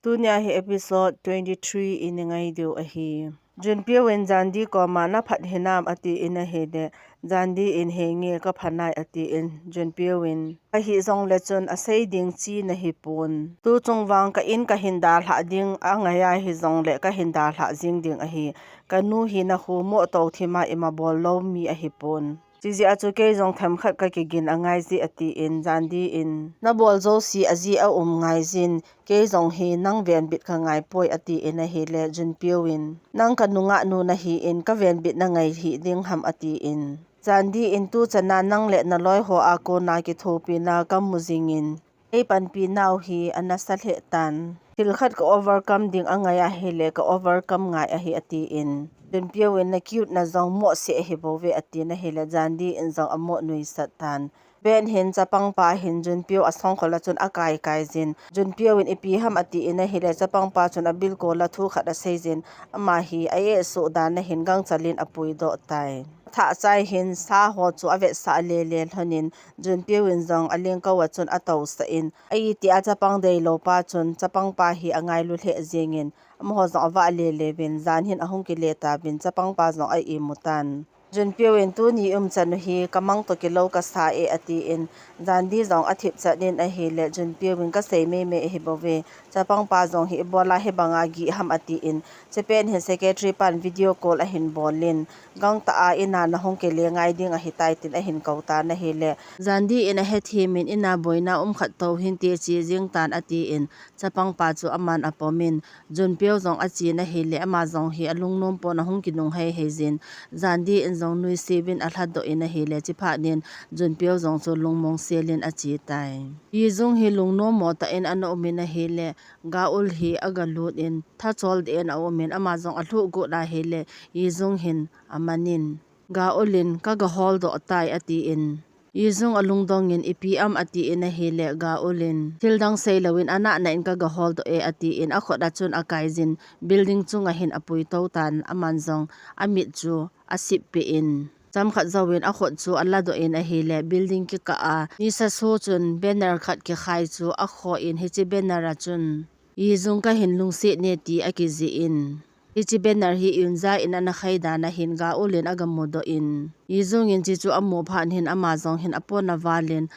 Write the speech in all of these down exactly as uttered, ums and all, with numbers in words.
Tunia hi episode twenty-three i ngai diu ahi. Junpyo in Jandi koma, "Na phat hinam?" atin ahile, Jandi in, "Henge, ka phanai," atin Junpyo in, "Ahi jongle chun asei ding chi nahi pon. Tu chung vang ka in ka hin dalha ding angai ahi jongle ka hin dalha jing ding ahi. Ka nu hi na hu mo to thima ima bol lo mi ahi pon. Chijeh a chu kei jong themkhat ka kigin angai ji," atin Jandi in, "Na bol josi aji a um ngai jin, kei jong hi nang venbit ka ngai poi," atin ahile, Junpyo in, "Nang ka nungah nu nahin ka venbit na ngai hi ding ham?" atin. Jandi in, "Tu chana nang le na loi ho a kona kithopina ka mu jingin, kei panpi nau hi anasa lheh tan. Thil khat ka overcome ding angai ahile ka overcome ngai ahi," atin. Junpyo in, "Na cute na jong mo se ahi bou ve," atin ahile, Jandi in jong amo nuisat tan. Pen hin chapangpa hin Junpyo asongkhol a chun akai kai jin. Junpyo in, "Ipi ham?" atin ahile, chapangpa chun abilkol a thu khat asei jin. Ama hi a-eh suh dan a hin gangchal in apui doh tai. Athah chai hin sa ho chu avetsah lele lhonin, Junpyo in jong alingko a chun atousah in, a-iti a chapang deilou pa chun chapangpa hi angailu lheh jingin, amaho jong avah lele uvin, jan hin ahung kile tauvin, chapangpa jong a-imu tan. Junpyo in, "Tuni umchan u hi ka mang toh kilou kasa e," atin, Jandi jong athip chat in ahile, Junpyo in, "Kasei mei mei ahi bou ve. Chapangpa jong hi ibola hibanga gih ham?" atin, chepet hin secretary pan video call ahin bol in, "Gangtah a in a nahung kile ngai ding ahitai," tin ahin kou tan ahile, Jandi in ahethem in, "In a boina um khat tou hinte, che jing tan," atin, chapangpa chu aman apom in, Junpyo jong achen ahile, ama jong hi alungnom pon ahung kinung hei hei jin. Jandi in jong nuisiu vin alhadoh in ahile, chiphat nin Junpyo jong chu lungmong sel in ache tai. Yi Jung hi lungnom mo tah in ana um in ahile, Ga Eul hi aga lut in, thachol deh in aum in, ama jong alhuh got ahile, Yi Jung hin aman in, "Ga Eul in ka ga holdoh tai," atin. Yi Jung alungdong in, "Ipi ham?" atin ahile, Ga Eul in, "Thil dang seilou in anahna in ka ga holdoh e," atin, akhut a chun akai jin, building chunga hin apui tou tan, aman jong amit chu asip peh in, chomkhat jouvin akhut chu aladoh in ahile, building kikah a nisa so chun banner khat kikhai chu akhoh in, hiche banner a chun Yi Jung ka hin lungset ne ti akijih in, hiche banner hi Eun Ja in ana khai dan a hin Ga Eul in aga mudoh in, Yi Jung in hichu amu phat hin ama jong hin apon aval in,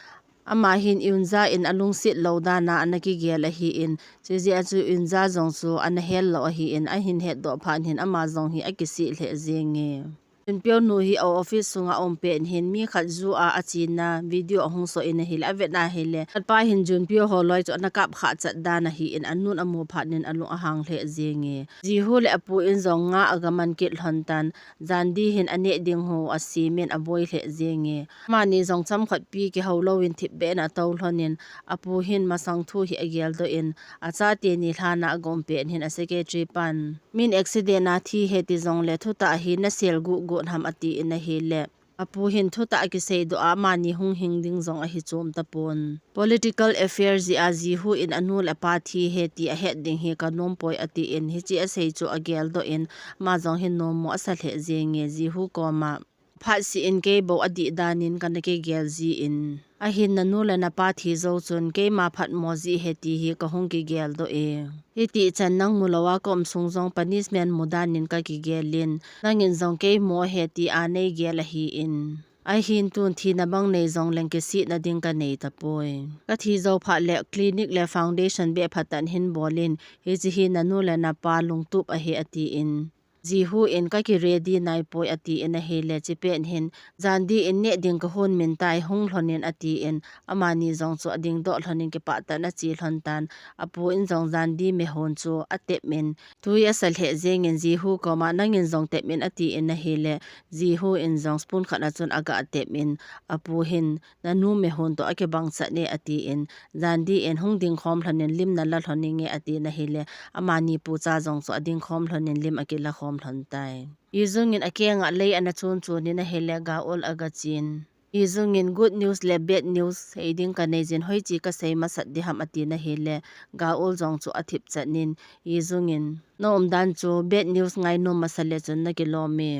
ama hin Eun Ja in alungset lou dan a ana kigel ahin, chujeh a chu Eun Ja jong chu ana hel lou ahin, ahin hetdoh phat hin ama jong hi akisih lheh jenge. Junpyo nu hi a office sunga aum pet hin mi khat ju a achena video ahung soh in ahile, avet na ahile, khatpa hin Junpyo holoi chu ana kap khah chat dan ahin, anun amu phat nin alung ahang lheh jenge. Jihu le apu in jong nga aga man kit lhon tan, Jandi hin aneh ding ho asem in aboi lheh jenge. Amani jong chomkhat pi kihou lou in thipbeh in atou lhon in, apu hin masang thu hi ageldoh in, achate ni lhan a aga um pet hin a secretary pan, "Min accident a thi ahi ti jongle thutah hi nasel guh guh ham?" atin ahile, apu hin thutah akiseidoh a, amani hung hing ding jong ahi chom tapon. Political affair jeh a Jihu in anu le apa thi ahi ti ahet ding hi kanom poi atin, hiche asei chu ageldoh in, ama jong hin nommo asa lheh jenge Jihu koma. Phatseh in kei bou adih dan in kana kigel jin, ahin nanu le napa thi jou chun keima phatmo jeh ahi ti hi kahung kigeldoh e. Hiti chan nang mulou a ka um sung jong punishment mu dan in kakigel in, nangin jong kei mu ahi ti a neigel ahin, ahin tun thina bang nei jongleng kisihna ding kanei tapoi. Kathi jou phat le clinic le foundation beh phatah in hin bol in, hiche hi nanu le napa lungtup ahi atin. Jihu in, "Kaki ready naipoi," atin ahile, chepet hin, "Jandi in neh ding kahon min tai, hung lhon in," atin, amani jong chu adingdoh lhon in kipah tah in ache lhon tan, apu in jong Jandi mehon chu atep in, tui asa lheh jeng in Jihu koma, "Nangin jong tep in," atin ahile, Jihu in jong spoon khat a chun aga tep in, apu hin, "Nanu mehon toh akibang chat ne," atin, Jandi in, "Hung ding khom lhon in lim nala lhon inge," atin ahile, amani pu cha jong chu ading khom lhon in lim akila khom lhon tai. Yi Jung in akeng a lei ana chun chun in ahile, Ga Eul aga chen. Yi Jung in, "Good news le bad news sei ding kanei jin, hoiche kasei masat diham?" atin ahile, Ga Eul jong chu athip chat in, Yi Jung in, "Na umdan chu bad news ngainom masa le chun nakilom e.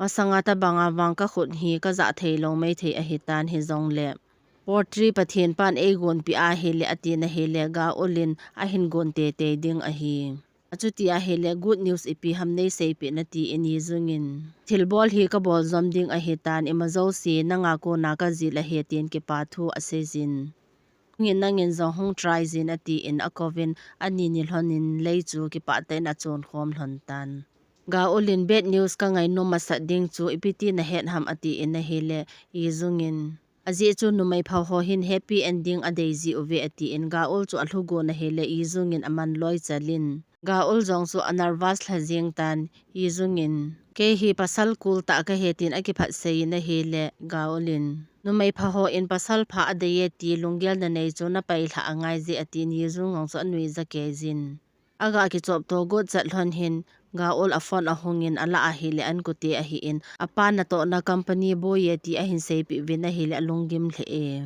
Masanga tabang a vang kakhut hi kajah thei lou maithei ahitan, hijongle Poultry Pathen pan eigonpeh ahile, atin ahile, Ga Eul in ahin gon teitei ding ahi. Achuti ahile, good news ipi ham neiseipeh in atin Yi Jung in, thilbol hi kabol jom ding ahitan, ima jouse nanga kona kajil ahi, tin kipa thu aseijin. Hungin nangin jong hung try jin, atin akouvin, ani ni lhonin lei chu kipah tah in achon khom lhon tan. Ga Eul in, bad news kangai nom masat ding chu ipi ti nahet ham, atin ahile, Yi Jung in, ajeh chu numei pha ho hin happy ending adei jiuve, atin Ga Eul chu alhu gon ahile, Yi Jung in aman loi chal in, Ga Eul jong chu anervous lha jeng tan, Yi Jung in, kei hi pasal cool tah kahi, tin akiphat seiyin ahile, Ga Eul in, numei pha hon pasal pha adei e ti lunggel nanei chu napailhah angai je, atin Yi Jung jong chu anuija kei jin. Aga kichop to got chat lhon hin, Ga Eul a phone ahungin alah ahile, ankote ahin, apa natohna company boi e ti ahin seipeh uvin ahile, alunggim lheh e.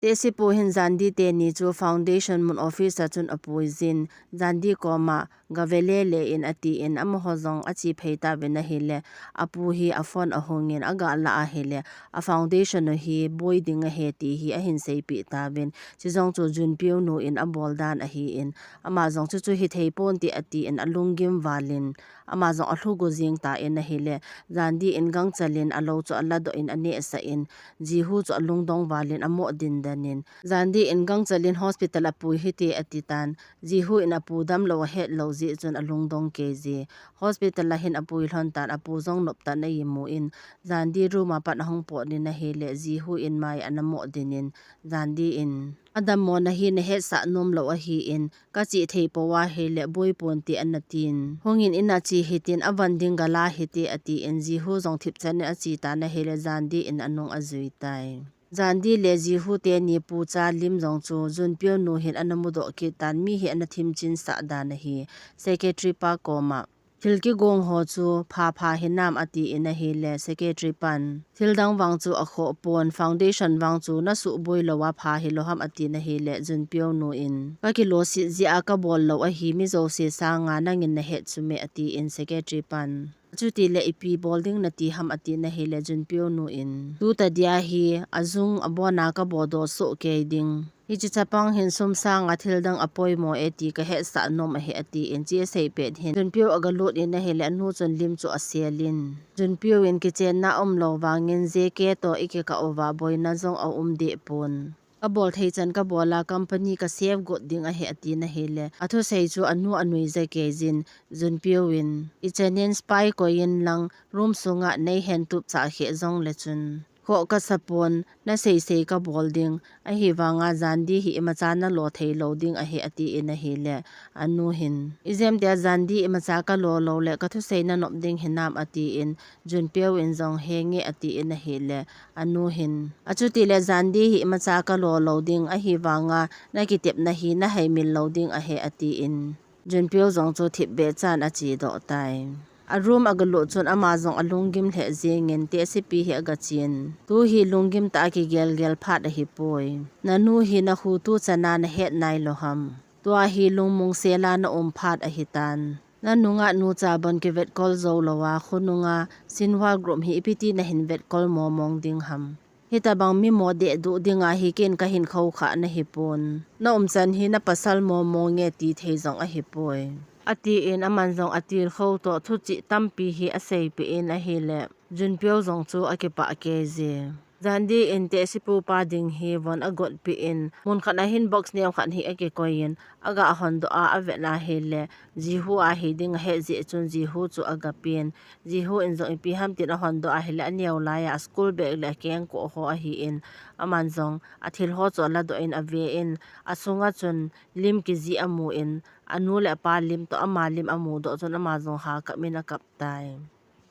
Tehsepu hin Jandi teni chu foundation mun office a chun apuijin, Jandi koma gave lele in atin, amaho jong ache phei tauvin ahile, apu hi a phone ahungin aga lah ahile, a foundation u hi boi ding ahi ti hi ahin seipeh tauvin, chujong chu Junpyo nu in abol dan ahin, ama jong chuchu hithei ponte atin alunggim valin, ama jong alhu go jeng tan ahile, Jandi in gangchal in alou chu aladoh in anehsah in, Jihu chu alungdong valin amo dindan in, Jandi in gangchal in hospital apui hite atitan, Jihu in apu damlou ahet lou jeh chun alungdong kei je. Hospital a hin apui lhon tan, apu jong noptah in a imu in, Jandi room a pat ahung pot in ahile, Jihu in mai ana mo din in, Jandi in, adammo na hi nahetsah nom lou ahin, kache thei pou ahile, boi ponte ana tin. Hungin in a che hitin, avan ding gala hite atin, Jihu jong thipchan in ache tan ahile, Jandi in anung ajui tai. Jandi le Jihu teni pu cha lim jong chu Junpyo nu hin ana mudoh kit tan, mi hi ana thimchin sah dan ahi. Secretary pa koma, thil kigong ho chu pha pha hinam atin ahile, secretary pan, thil dang vang chu akhoh pon, foundation vang chu nasuh boi lou a pha hilou ham atin ahile, Junpyo nu in, kakilosit jeh a kabol lou ahi, mi jouse sanga nangin nahet chu me atin, secretary pan. Chuti le ipi bol ding nati ham atin ahile, Junpyo nu in, tuta dia hi ajung abona kabodoh soh kei ding. Hiche chapang hin sum sanga thil dang apoimo e ti kahetsah nom ahi atin, che asei pet hin, Junpyo agalut in ahile, anu chun lim chu asel in, Junpyo in, kichenna umlou vangin J K toh ikikah uva boina jong aum deh pon. Kabol thei chan kabol a, company ka save got ding ahi atin ahile, athusei chu anu anuija kei jin, Junpyo in, ichen in spy koi in lang, room sunga neihen tup chah kheh jongle chun, khoh kasa pon, nasei sei kabol ding, ahivanga Jandi hi imacha nalo thei lou ding ahi atin ahile, anu hin, ijemtia Jandi imacha kalo lou le, kathusei nanop ding hinam atin, Junpyo in jong henge atin ahile, anu hin, achuti le Jandi hi imacha kalo lou ding, ahivanga nakitepna hi nahaimil lou ding ahi atin, Junpyo jong chu thipbeh chan achedoh tai. A room agalut chun ama jong alunggim lheh jengin tehsepi hi agachen. Tu hi lunggim tah a kigel gel phat ahipoi. Nanu hi nakhu tuchan a nahet nailou ham. Tua hi lungmong sel a naum phat ahitan. Nanunga nucha bon kivetkol jou lou a, khonunga Shinhwa group hi ipi ti nahin vetkol momong ding ham. Hitabang mi mo dehduh dinga hi ken kahin khoukhah nahipon. Na umchan hi na pasal momo nge ti thei jong ahipoi, atin aman jong atilkhou toh thuchih tampi hi aseipeh in ahile, Junpyo jong chu akipah kei je. Jandi in tehsepu pa ding hi von agotpeh in, mun khat a hin box neokhat hi akikoi in, aga hondoh a, avet ahile, Jihu ahi ding ahet jeh chun Jihu chu agapen. Jihu in jong ipi ham tin ahondoh ahile, aneo laiya a school bag le akengkoh ho ahin, aman jong athil ho chu aladoh in aven, asunga chun lim kijih amun, anu le apa lim toh ama lim amudoh chun ama jong hakap in akap tai.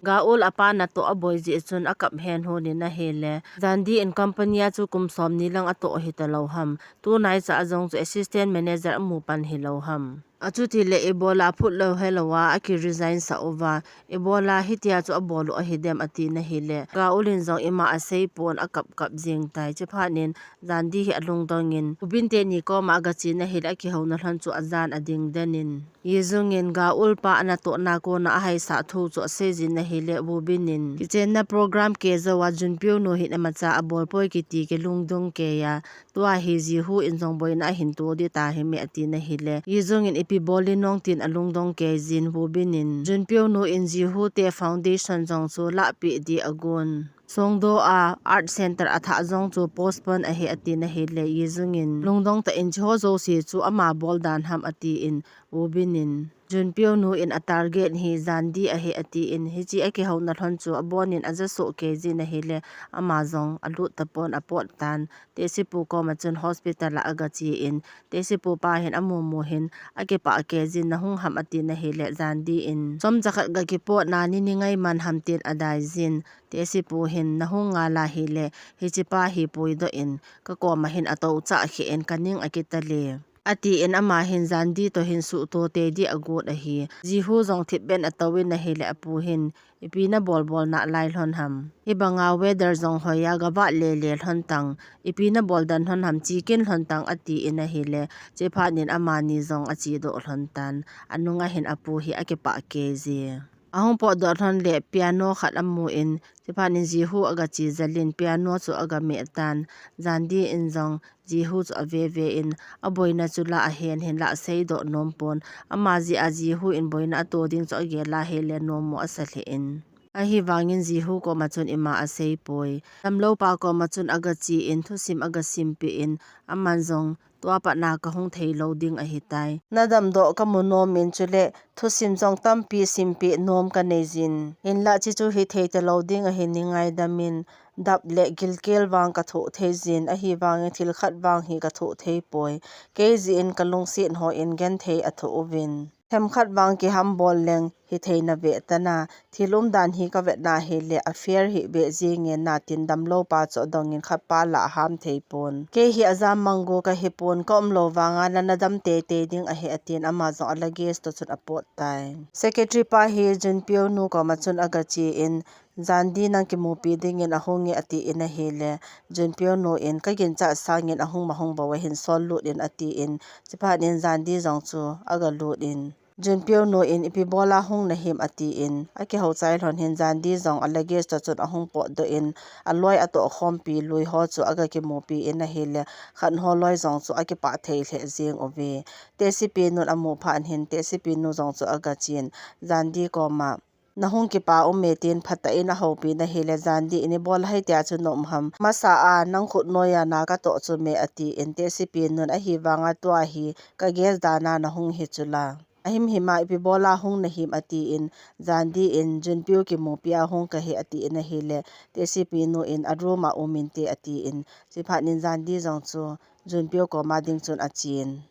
Ga Eul apa natoh aboi jeh chun akap henhon in ahile, Jandi in company a chu kum somni lang atoh hitalou ham. Tunaicha a jong chu assistant manager amu pan hilou ham. Achuti le ibola phut lou helou a aki resign sah uva, ibola hitia chu abol u ahidem ati na hile, Gaul in jong ima asei pon akap kap jing tai. Chuphat in Jandi hi alungdong in, Woo Bin teni koma agache na hile, akihouna lhon chu ajan ading den in, Yi Jung in Gaul pa anatohna kona ahaisah thu chu asei jin na hile, Woo Bin in kichenna program kei jou a Jun Pyo nu hin imacha abol poi kiti kilungdong kei a, tua hi Ji Hoo in jong boina ahin to ding ta hi me ati na hile, Yi Jung in ipi bol in nong tin alungdong kei jin. Woo Bin in Jun Pyo nu in Ji Hoo te foundation jong chu lahpeh ding agon. Songdo a art center athah jong chu postpone ahi ati na hile, Yi Jung in lungdong tah in, chuho jouse chu ama bol dan ham ati in, Woo Bin in Jun Pyo nu in a target hi Jandi ahi ati in, hiche akihouna lhon chu abon in aja soh kei jin na hile, ama jong alut tapon apot tan. Tesi pu koma chun hospital a agache in, Tesi pu pa hin amu mu hin akipah kei jin, nahung ham ati na hile, Jandi in chomcha khat gakipotna ni ni ngai man ham tin adai jin. Tesi pu hin nahung ngal a hile, hiche pa hi puidoh in, kakoma hin atou chah khe in, kaning akita le, ati in ama hin Jandi toh hin suhto tei ding agot ahi. Ji Hoo jong thipbeh in atou in na hile, apu hin ipi nabol bol nalai lhon ham. Hibanga weather jong hoi a gavah le le lhon tang. Ipi nabol dan lhon ham, che kit lhon tang ati in ahile, chuphat in amani jong achedoh lhon tan. Anunga hin apu hi akipah kei jin. Ahung potdoh lhon le piano khat amu in, chuphat in Ji Hoo agache jel in piano chu agameh tan. Jandi in jong Ji Hoo chu ave ve in, aboina chu la ahen hinlah aseidoh nom pon. Ama jeh a Ji Hoo in boina ato ding chu agel a hile, nom mo asa lheh in. Ahivangin Ji Hoo koma chun ima asei poi. Damlou pa koma chun agache in, thusim agasimpeh in, aman jong tua pat na kahung thei lou ding ahitai. Nadamdoh kamu nom in, chule thusim jong tampi simpeh nom kanei jin. Hinlah chuche chu hithei talou ding ahi, ni ngaidam in, dap le gilkel vang kathoh thei jin, ahivangin thil khat vang hi kathoh thei poi. Kei jeh in kalungset ho in genthei athoh uvin. Themkhat vang kihambol leng hithei nave tan a, thil umdan hi kavet na hile, affair hibeh jing e, natin damlou pa chu adong in khat pa lah aham thei pon. Kei hi ajam mang gu kahi pon, kaum lou vanga nana dam teitei ding ahi atin, ama jong a luggage toh chun apot tai. Secretary pa hi Jun Pyo nu koma chun agache in, Jandi nang kimupi ding in ahung e ati in ahile, Jun Pyo nu in kaginchat sangin ahung ma hung bou ahin sol lut in ati in, chuphat in Jandi jong chu agalut in, Jun Pyo nu in ipi bol a hung nahim ati in, akihou chai lhon hin Jandi jong a luggage toh chun ahung potdoh in, aloi atoh khompi lui ho chu agakimupi in ahile, khat ho loi jong chu akipah thei lheh jing uve. Tesi pi nun amu phat hin, Tesi pi nu jong chu agachen, Jandi koma, nahung kipa um e tin phatah in ahoupi na hile, Jandi in ibol haitia chu nom ham. Masa a nang khut noi a na katoh chu me ati in, Tesi pi nun, ahivanga tua hi kages dan a nahung hi chula. Ahimhim a ipi bol a hung nahim ati in, Jandi in Jun Pyo kimupi a hung kahi ati in ahile, Tesi pi nu in a room a um inte ati in, chuphat in Jandi jong chu Jun Pyo koma ding chun achen.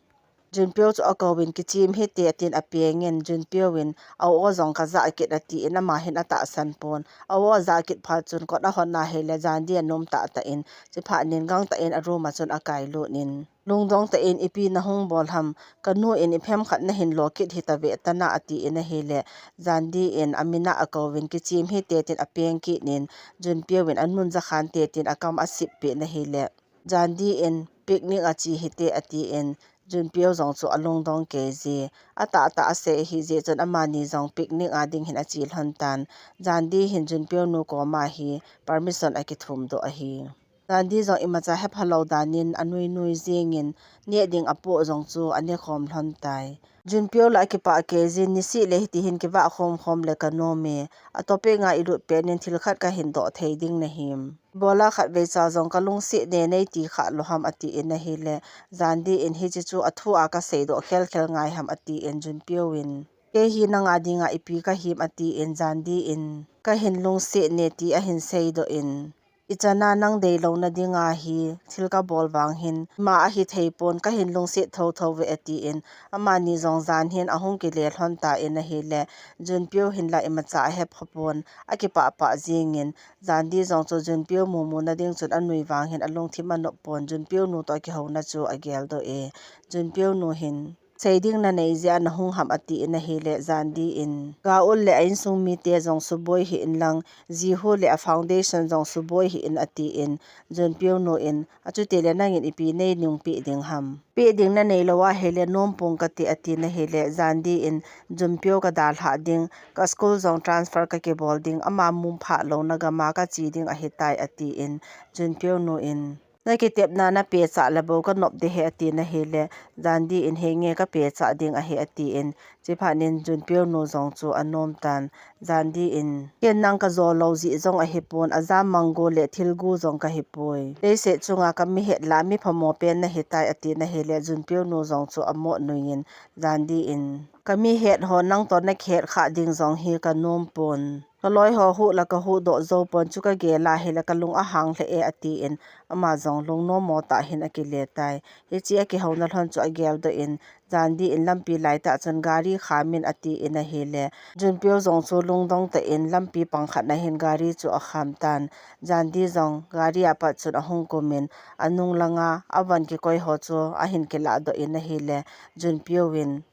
Jun Pyo chu akouvin kichem hite atin apengin, Jun Pyo in a-o jong kajah kit ati in ama hin atahsan pon. A-o ajah kit phat chun kot ahon na hile Jandi anom tahtah in, chuphat in gangtah in a room a chun akailut in, lungdong tah in ipi nahung bol ham, kanu in iphem khat nahin lo kit hita ve tan a ati in ahile, Jandi in amin a akouvin kichem hite tin apeng kit in, Jun Pyo in anun jakhan te tin akam asip peh na hile, Jandi in picnic ache hite ati in, Jun Pyo jong chu alungdong kei jin. Atahtah asei ahi jeh chun amani jong picnic a ding hin ache lhon tan. Jandi hin Jun Pyo nu koma hi permission akithum doh ahi. Jandi jong imacha hepha lou dan in anui nui jing in, neh ding apoh jong chu ane khom lhon tai. Jun Pyo lah akipah kei jin, nisih le hiti hin kivah khom khom le kanom e. A topic a ilut pet in thil khat kahin doh thei ding nahim. Ibola khatvei cha jong kalungset ne nei ti kha lou ham ati in ahile, Jandi in hiche chu athu a kasei doh khel khel ngai ham ati in Jun Pyo in, kei hi nang a dinga ipi kahim ati in Jandi in, kahin lungset ne ti ahin sei doh in, ichan a nang dei louna dinga hi thil kabol vang hin ima ahi thei pon, kahin lungset tho tho ve ati in, amani jong jan hin ahung kile lhon tan ahile, Jun Pyo hin lah imacha ahepha pon, akipah pah jing in, Jandi jong chu Jun Pyo mumu na ding chun anui vang hin alungthim anop pon, Jun Pyo nu toh akihouna chu agel doh e. Jun Pyo nu hin Sei ding na nei jeh a na hung ham, atin ahile, Jandi in, Gaeul le a insung mite jong suboi hih in lang, Jihu le a foundation jong suboi hih in, atin, Junpyo nu in, Achuti le nangin ipi nei nung pe ding ham? Pe ding na nei lou ahile, nom pong kate, atin ahile, Jandi in, Junpyo ka dalhah ding, ka school jong transfer ka kibol ding, ama mumphah louna gam a ka che ding ahitai, atin, Junpyo nu in, Na kitepna na pehcha le bou ka nop ding ahi, atin ahile, Jandi in, Henge ka pehcha ding ahi, atin, chuphat in Junpyo nu jong chu anom tan, Jandi in, Ken nang ka jo lou jeh jong ahipon, ajam mang go le thil gu jong ka hipoi. Leiset chunga ka mi het lah a mi phamo pen na hitai, atin ahile, Junpyo nu jong chu amo nuiyin, Jandi in, Ka mi het ho nang toh na kihet kha ding jong hi ka nom pon. Ka loi ho huh la ka huh doh jou pon, chu ka gel ahile ka lung ahang lheh e, atin, ama jong lungnom mo tah hin akile tai. Hiche a kihouna lhon chu agel doh in, Jandi in lampi lai tah chun gari kham in, atin ahile, Junpyo jong chu lungdong tah in lampi pang khat na hin gari chu akham tan. Jandi jong gari a pat chun ahung kum in, anung langa avon kikoi ho chu ahin kilah doh in ahile, Junpyo in,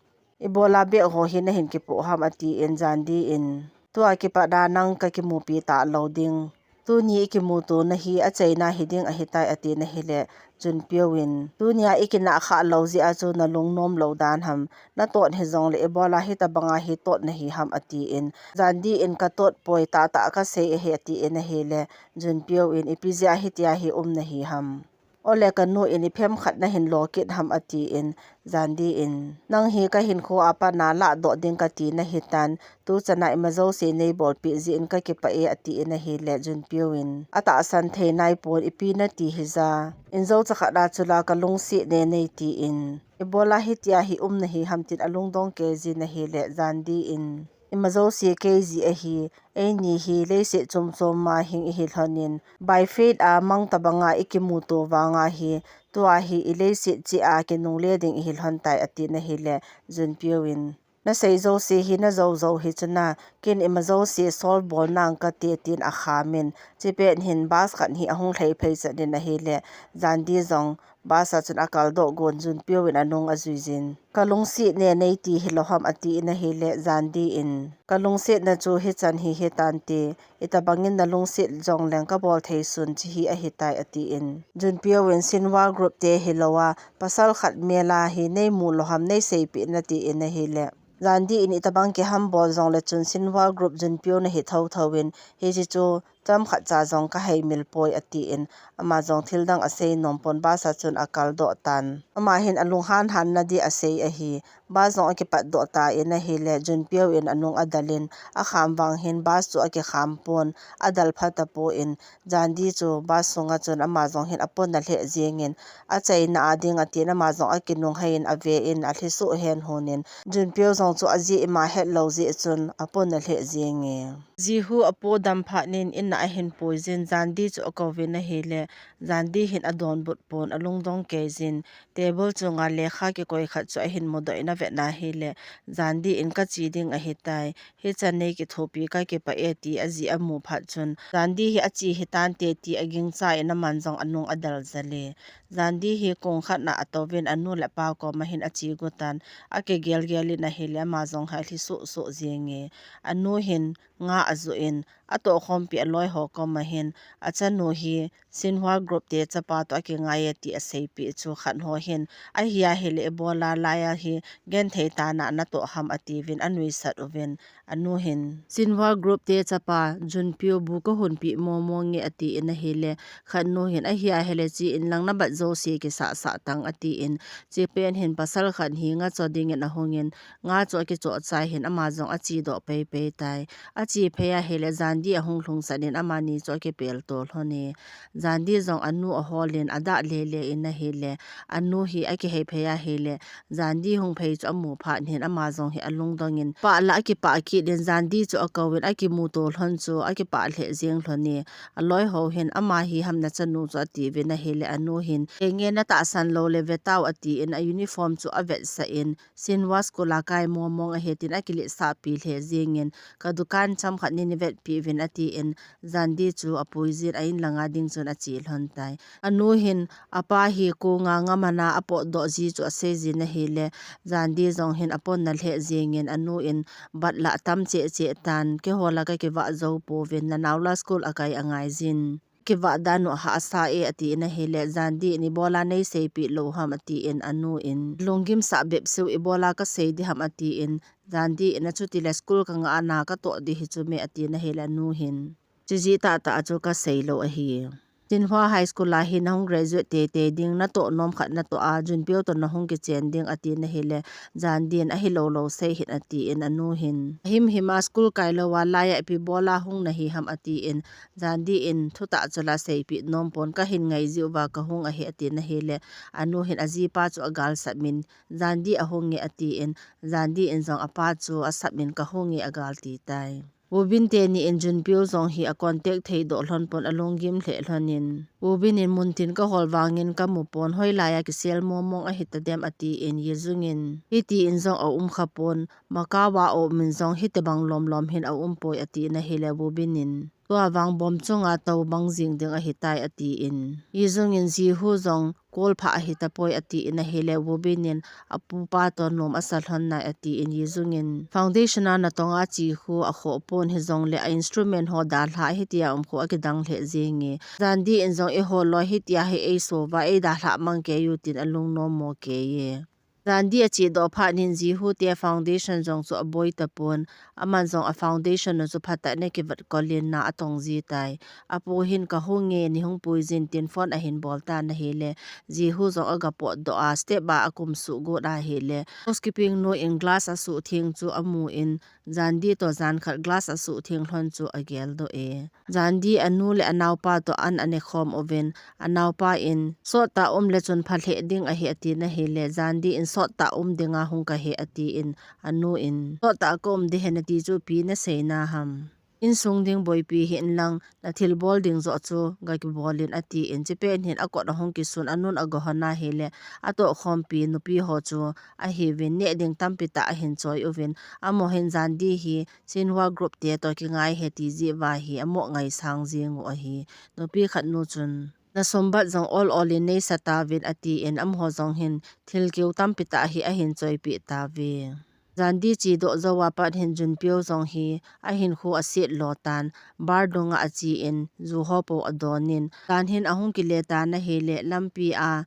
Ibola bag ho hi na hin kipoh ham, atin, Jandi in, Tua kipat a nang ka kimupi talou ding. Tuni i kimuto na hi achaina hi ding ahitai, atin ahile, Junpyo in, Tunia i kinah kha lou jeh a chu na lungnom lou dan ham? Na tot hijong le ibola hitabanga hi tot na hi ham, atin, Jandi in, Ka tot poi, tahtah ka sei ahi, atin ahile, Junpyo in, Ipi jeh a hitia hi um na hi ham? Ole ka nu in iphem khat na hin lo kit ham, atin, Jandi in, Nang hi ka hinkho a pat na ladoh ding kati na hitan, tuchan a ima jouse nei bolpeh jeh in ka kipah e, atin ahile, Junpyo in, Atahsan thei nai pon, ipi nati hija? In jo chakhat a chu la ka lungset ne nei tin, ibola hitia hi um na hi ham tin alungdong kei jin ahile, Jandi in, Ima jouse kei jeh ahi, eini hi leiset chom chom a hing ihi lhonin, by fate a mang tabanga i kimuto vanga hi, tua hi i leiset cheh a kinungle ding ihi lhon tai, atin ahile, Junpyo in, Na sei jouse hi na jou jou hi chuna, ken ima jouse solve bol nang kate, tin akham in, chupet hin bus khat hi ahung lhei phei chan in ahile, Jandi jong, Bus a chun akal doh gon Junpyo in anung ajui jin. Ka lungset ne nei ti hilou ham atin ahile Jandi in. Ka lungsetna chu hichan hi hitante, itabang in na lungset jongleng ka bol thei sun chi hi ahitai atin. Junpyo in Shinhwa group te hilou a, pasal khat mel a hi nei mu lou ham nei seipeh na tin ahile. Jandi in itabang kiham bol jongle chun Shinhwa group Junpyo na hi thotho in, hiche chu Chomkhat cha jong ka heimil poi, atin, ama jong thil dang asei nom pon bus a chun akal doh tan. Ama hin alunghan han na di asei ahi. Bus jong akipat doh tan ahile, Junpyo in anung adal in, akham vang hin bus chu akikham pon, adal pha tapon, Jandi chu bus sunga chun ama jong hin apon alheh jeng in, achaina a ding atin ama jong akinunghei in ave in alhi suh hen hon in, Junpyo jong chu ajeh ima het lou jeh chun apon alheh jeng e. Jihu apo dam phat in in a ahin pui jin, Jandi chu akouvin ahile, Jandi hin adonbut pon alungdong kei jin, table chunga lekha kikoi khat chu ahin mudoh in avet na ahile, Jandi in kache ding ahitai, hichan nei kithopi kakipah e ti ajeh amu phat chun, Jandi hi ache hitante ti agingcha in aman jong anung adal jal e. Jandi hi kong khat na atouvin anu le apa koma hin ache got tan, akigel gel in ahile, ama jong hi alhi suh suh jeng e. Anu hin nga ajoh in, atohkhompi aloi ho koma hin, achanu hi Shinhwa group te chapa toh akingai e ti aseipeh chu khat ho hin, ahi ahile ibola lai a hi genthei tah a natoh ham atiuvin anuisat uvin, anu hin, Shinhwa group te chapa, Junpyo bu kahonpeh momo nge atin ahile, khat nu hin, ahi ahile che in lang nabat jouse kisah sah tan atin, chupet hin pasal khat hi nga cho ding in ahung in, nga chu akichoh chai hin ama jong ache doh pei pei tai. Ache phei ahile, Jandi ahung lhung sat in amani chu akipel to lhon e. Jandi jong anu ahol in adah le le in ahile, anu hi akihei phei ahile, Jandi hung phei chu amu phat in ama jong hi alungdong in, pah la akipah kit in Jandi chu akouvin akimuto lhon chu akipah lheh jeng lhon e. Aloi ho hin ama hi ham nachanu chu atiuvin ahile anu hin, Henge natahsan lou le vetau atin a uniform chu avetsah in, Shinhwa school a kai momo ahi tin akiletsahpi lheh jeng in, ka dukan chomkhat nei vetpeh uvin atin, Jandi chu apui jin a in langa ding chun achi lhon tai. Anu hin apa hi kong a ngam ana apot doh ji chu asei jin ahile, Jandi jong hin apon na lheh jingin anu in bat la tam cheh cheh tan, keiho la ka kivah jou pouvin, nanao la school akai angai jin. Kivah dan u ahahsa e, atin ahile, Jandi in ibola nei seipeh lou ham, atin anu in. Lunggim sah bep seh u, ibola ka sei ding ham, atin, Jandi in, achuti le school ka ngah ana ka toh ding hi chu me, atin ahile anu hin. Chujeh tah tah a chu ka sei lou ahi. Shinhwa High School a hin na hung graduate tei tei ding, na toh nom khat na toh a, Junpyo toh na hung kichen ding, atin ahile, Jandi in ahi lou lou sei hih in, atin anu hin. Him him a school kai lou a, lai a ipi bola hung na hi ham, atin, Jandi in thutah chu la seipeh nom pon, ka hin ngai jiu va ka hung ahi, atin ahile, anu hin ajipa chu agal sap in, Jandi ahung nge, atin, Jandi in jong apa chu asap in ka hung nge agal ti tai. Woobin teni in Junpyo jong hi a contact thei doh lhon pon alunggim lheh lhon in. Woobin in muntin ka hol vangin ka mu pon, hoilai a kisel momong ahi ta dem, atin Yijung in. Hitin jong aum kha pon, Macau a aum in jong hitobang lom lom hin aum poi, atin ahile Woobin in. Tua vang bom chunga tou bang jing ding ahi tai, atin. Yijung in Jihu jong call pha ahi ta poi, atin ahile Woobin in apupa toh nom asa lhon nai, atin Yijung in. Foundation a natong a che khu akhoh pon, hijongle a instrument ho dalha hitia um khu akidang lheh jenge. Jandi in jong eiho loi hitia hi eisou va eidalha mang kei u tin alung nom mo kei e. Jandi ache doh phat in Jihu te foundation jong chu aboi ta pon, aman jong a foundation u chu phatah in akivat kol in na atong ji tai. Apu hin ka hung nge, nei hung pui jin tin phone ahin bol tan ahile, Jihu jong aga pot doh a, step a akum suh got ahile, housekeeping nu in glass asuh theng chu amu in, Jandi toh jan khat glass asuh theng lhon chu agel doh e. Jandi anu le anaopa toh an ane khom uvin, anaopa in, sot tah um le chun pha lheh ding ahi, atin ahile, Jandi in, sot tah um dinga hung kahi, atin, anu in, sot tah ka um ding ahi nati chu ipi na sei na ham. Insung ding boipi hih in lang, na thilbol ding joh chu ga kibol in, atin, chupet hin akot ahung kisun, anun aga hon ahile, atoh khompi nupi ho chu ahiuvin, neh ding tampi tah ahin choi uvin, amaho hin Jandi hi Shinhwa group te toh kingai ahi ti jeh uva hi amoh ngaisang jing u ahi. Nupi khat nu chun, na sumbat jong ol ol in nei sa tauvin, atin, amaho jong hin thil keu tampi tah hi ahin choipeh tauve. Jandi che doh jou a pat hin Junpyo jong hi ahinkho aset lo tan, bar dunga ache in, ju ho po adon in, tan hin ahung kile tan ahile, lampi a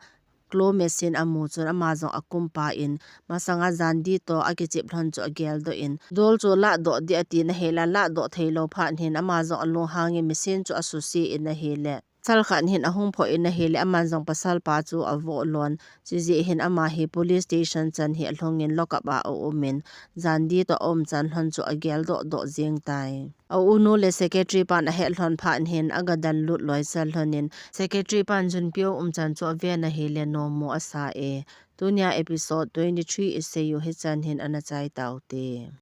claw machine amu chun ama jong akum pan, masanga Jandi toh akichep lhon chu agel doh in, doll chu lah doh ding atin ahile, lah doh thei lou phat hin ama jong alunghang in machine chu asuse in ahile, pasal khat hin ahung phoh in ahile, aman jong pasal pa chu avoh lon, chujeh hin ama hi police station chan hi alhung in lock up a aum in, Jandi toh aum chan lhon chu agel doh doh jing tai. A unu le secretary pan ahet lhon phat hin aga dal lut loi sel lhon in, secretary pan Junpyo um chan chu aven ahile, nom mo asa e. Tunia episode twenty three isei u hichan hin ana chai taute.